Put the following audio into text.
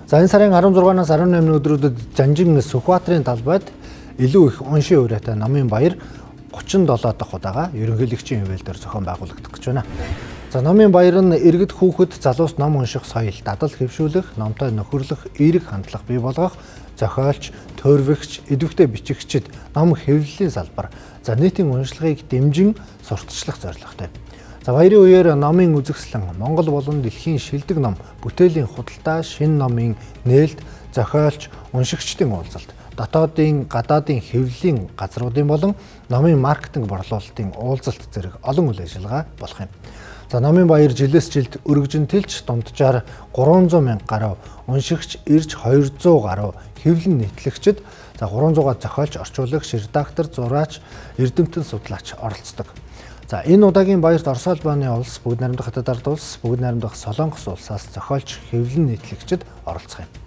За, энэ сарын 16-наас 18-ны өдрүүдэд Жанжин Сүхбаатарын талбайд илүү их уншийн уриатай номын баяр 37 дахь удаага ерөнхийлөгчийн хэвээл дээр зохион байгуулагдах гэж байна. За, номын баяр нь иргэд, хүүхэд, залуус ном унших соёл дадал хэвшүүлэх, номтой нөхөрлөх эерэг хандлага бий болгох, зохиолч, төөрвөгч, идэвхтэй бичигчид, ном хэвлэлийн салбар, за нийтийн уншлагыг дэмжин сурталчлах зорилготой. За, баярын үеэр номын үзэсгэлэн, Монгол болон дэлхийн шилдэг ном бүтээлийн худалдаа, шинэ номын нээлт, зохиолч, уншигчдын уулзалт, дотоодын, гадаадын хэвлэлийн газруудын болон номын маркетинг борлуулалтын уулзалт зэрэг олон үйл ажиллагаа болох юм. За, номын баяр жилээс жилд өргөжин тэлж, дунджаар 300 мянга гаруй уншигч ирж, 200 гаруй хэвлэн нийтлэгчид, за 300-аад зохиолч, орчуулагч, редактор, зураач, эрдэмтэн судлаач оролцдог. За, энэ удаагийн баярт Орос улбаны улс, Бүгд найрамдах Хятад ард улс, Бүгд найрамдах Солонгос улсаас зохиолч, хэвлэн нийтлэгчид оролцох юм.